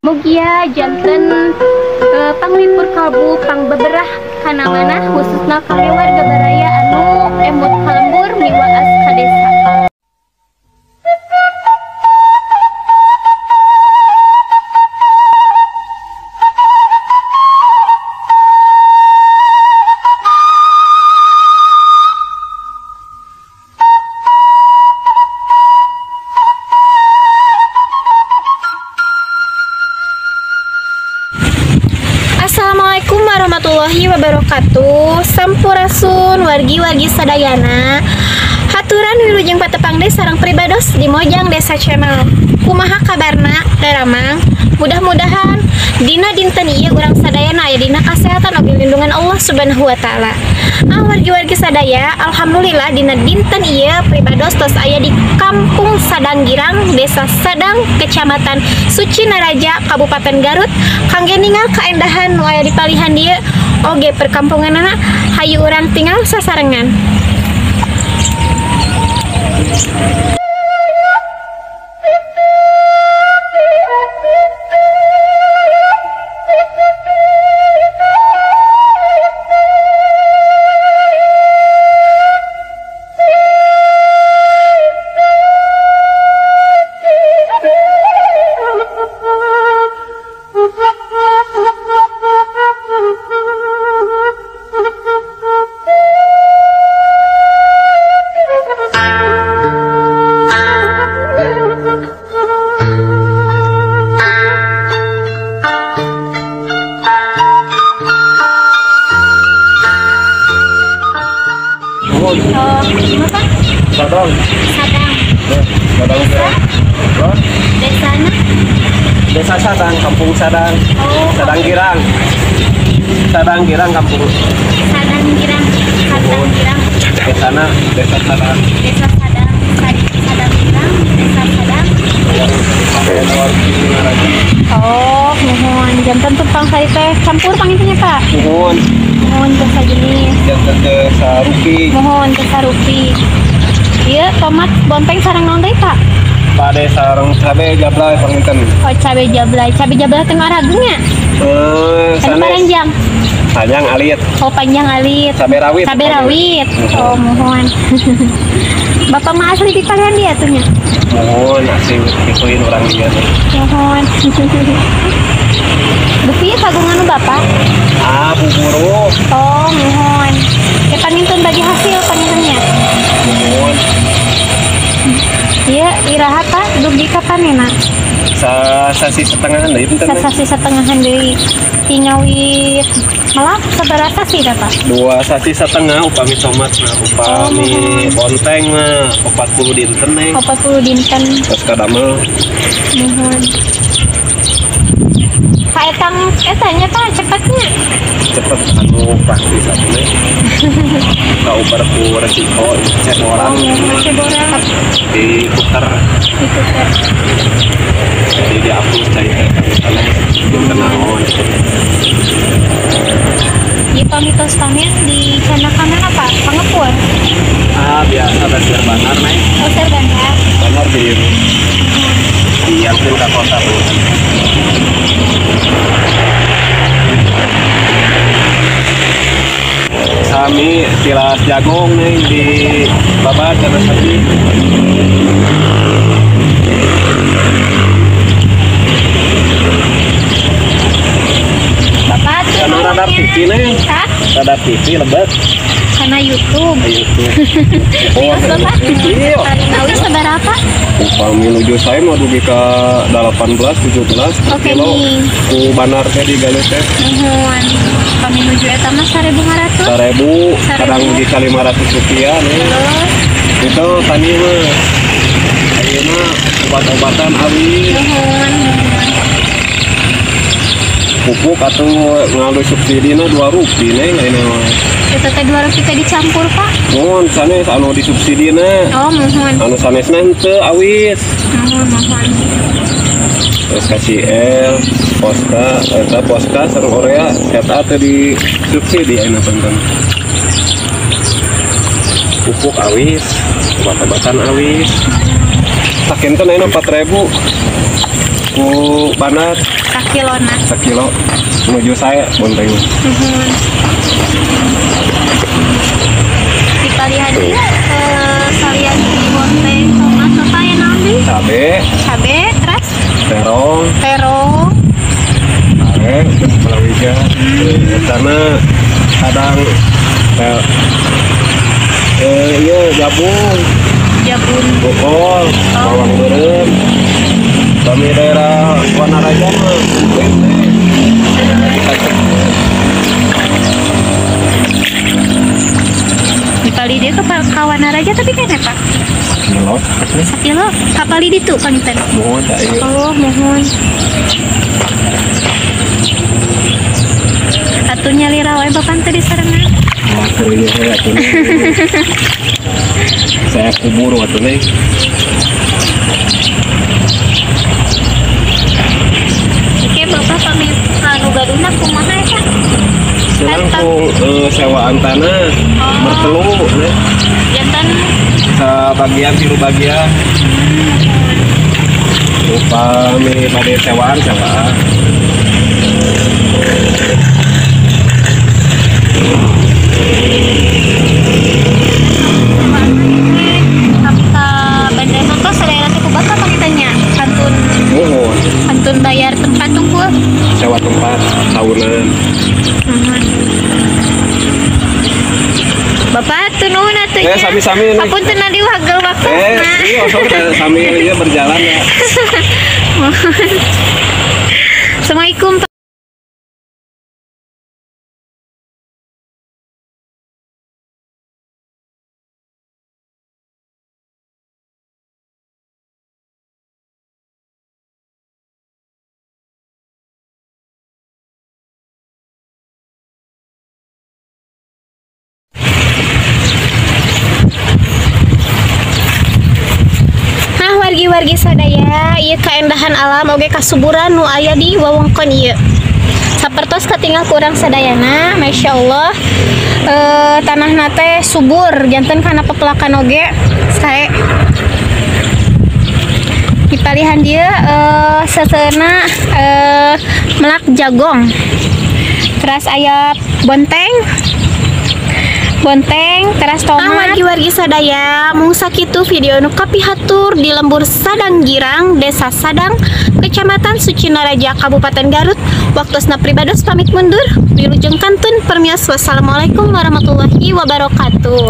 Mugia janten panglipur kalbu pangbeberah kana manah khususna kangge warga baraya anu emut ka lembur miwaas ka desa. Assalamualaikum warahmatullahi wabarakatuh. Sampurasun wargi-wargi sadayana. Haturan wilujeng patepang deui sareng pribados di Mojang Desa Channel. Kumaha kabarna daramang? Mudah-mudahan dina dinten ieu urang sadayana aya dina kasehatan oge lindungan Allah Subhanahu wa taala. Ah wargi-wargi sadaya, alhamdulillah dina dinten ieu pribados tos aya di Kampung Sadang Girang, Desa Sadang, Kecamatan Sucinaraja, Kabupaten Garut. Kangge ningal kaendahan nu aya di palihan dieu oge perkampunganana, hayu urang tinggal sasarengan. Sadang. Sadang. Sadang. Desa? Desana? Desa Sadang, Kampung Sadang. Oh, Sadang Girang. Sadang Girang Kampung. Sadang Girang. Sadang Girang. Desana, Desa Sadang. Desa Sadang, Sadang Girang, Desa Sadang. Oh, muhun. Janten tumpang sari teh campur pangintennya, Pak? Muhun. Muhun teh sajenis. Janten teh sarupi. Muhun teh sarupi. Iya, tomat bonteng sareng naon deui, Pak? Pade sareng cabe jablay panginten. Oh, cabe jablay. Cabe jablay teh arageng nya? Sanes. Panjang. Panjang alit. Oh, panjang alit. Cabe rawit. Cabe rawit. Oh, muhun. Bapak mah asli di palihan dia tuh nya? Muhun, asli dikuin urang dieu. Muhun. Beuki kagungan nu Bapak? Ah, buburu. Oh, muhun. Ya panginten bagi hasil pangintennya. Muhun. Iya, iraha Pak, dugi kapan ya, Nak? Sasih setengahan deui punten. Sasih setengahan deui. Tingawit malah sabaraha sasih dah, Pak? 2 sasih setengah upami tomat mah, upami bonteng mah 40 dinten neng. 40 dinten. Terus kadamel. Muhun. Pak etang etanya Pak cepatnya. Cepet anu praktis atuh neng. Kaubar ku resiko ceboran. Oh, ceboran. Diputer. Diputer. Jadi dihapus cai teh misalnya dinten naon. Ieu pamitos panen di channel kamera Pak, pangepul. Ah, biasa basir banar neng. Oh, ser banar. Banar di diangkut ka kota Bu. Sami tilas jagung nih di babat ada sapi. Bapak tuh karena radar TV nih. Hah? Radar TV lebet. Karena YouTube. YouTube. Oh, Bapak. Iya. Paling sabaraha? Upami nuju saya mau dugi ka 18 17 kilo. Ku banar teh di Galuh teh. Muhun. Upami nuju eta mah 1500. 1000, kadang dugi ka 500 rupiah nih. Itu tani mah. Ayeuna obat-obatan awi. Muhun. Pupuk atau ngalu subsidina 2 rupiah neng ayeuna mah. Eta teh 2 rupiah teh dicampur, Pak? Muhun, sanes anu disubsidina. Oh, muhun. Anu sanesna henteu awis. Muhun, muhun. Terus kasih L, Posca, eta Posca sareng Korea eta teh disubsidi ayeuna panten. Pupuk awis, obat-obatan awis. Sakinten ayeuna 4000. Ku bandar sakilona. Sakilo menuju saya bonteng. Dipalihan ieu salian di bonteng tomat apa ya naon deui? Cabe. Cabe terus terong. Terong. Pare, palawija. Etana kadang iya jabung. Jabung. Bokol, bawang beureum. Kami daerah Wanaraja mah. Dipali dia ke Wanaraja tapi kan ya Pak? Sakilo. Sakilo, kapali ditu panginten. Mohon tak ieu. Oh, mohon. Atuh nyalira wae bapak teh disarengan. Wah, serius ya atuh. Saya kubur atuh nih. Oke, bapak pamit anu gaduhna kumaha eta? Langsung sewaan tanah bertelu nih. Jantan sebagian tilu bagian. Upami bade sewaan sewaan. Kantun bayar tempat tunggu. Sewa tempat tahunan. Bapak tunuhun atuh nya. Sami-sami nih. Hapunten nadi wagel waktosna. Iya, sok sami ieu berjalan ya. Assalamualaikum. Wargi-wargi sadaya ieu kaendahan alam oge kasuburan nu aya di wewengkon ieu. Sapertos katingal kurang sadayana, Masya Allah. Tanahna teh subur, janten kana pepelakan oge sae. Dipalihan dieu seuseurna melak jagong. Teras aya bonteng. Bonteng, teras tomat. Wargi-wargi sadaya, mung sakitu video nu kapihatur di lembur Sadang Girang, Desa Sadang, Kecamatan Sucinaraja, Kabupaten Garut. Waktosna pribados pamit mundur. Wilujeng kantun permios. Wassalamualaikum warahmatullahi wabarakatuh.